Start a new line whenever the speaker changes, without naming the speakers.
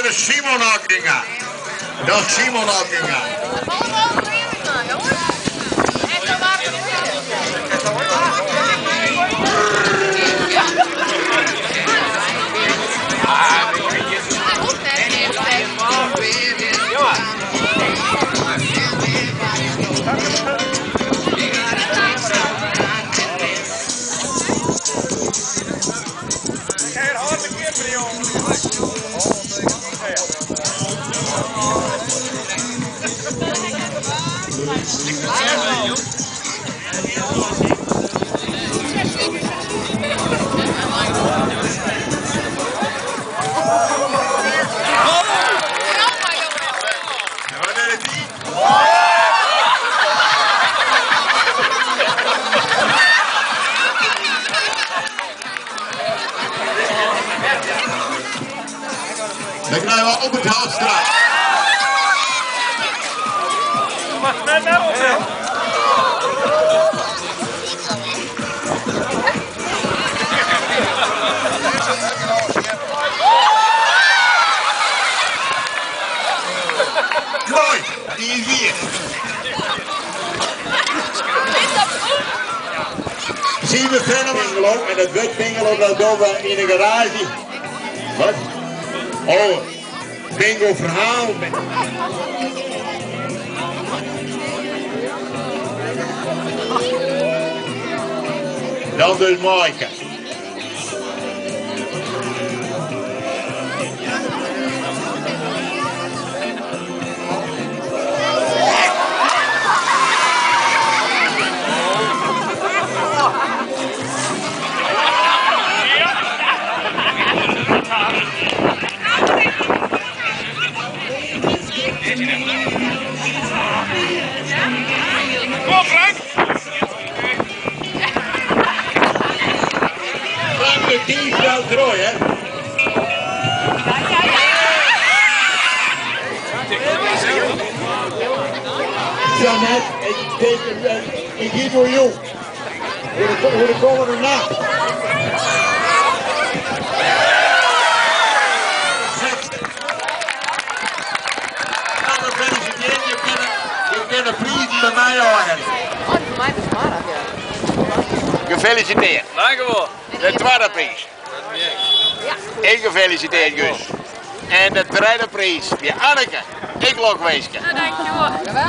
tredde Simon Okkinga. Noch Simon Okkinga. Dan krijgen we Albert Houtstra. Mooi, die is hier. Zien we Venema en dat wit Vingelo, dat doen we in de garage. Wat? Oh, bingo verhaal. Dan dus Maaike.
Kom Frank!
Frank de Kiesveld Trooi, hè? Jeannette, ik teken, ik geef voor jou. Voor de komende nacht. Je kunt de prijzen bij mij horen. Gefeliciteerd.
Dank u wel.
De tweede prijs. Ik gefeliciteerd, Guus. En de derde prijs bij Anneke. Ik lokweesje.
Dankjewel.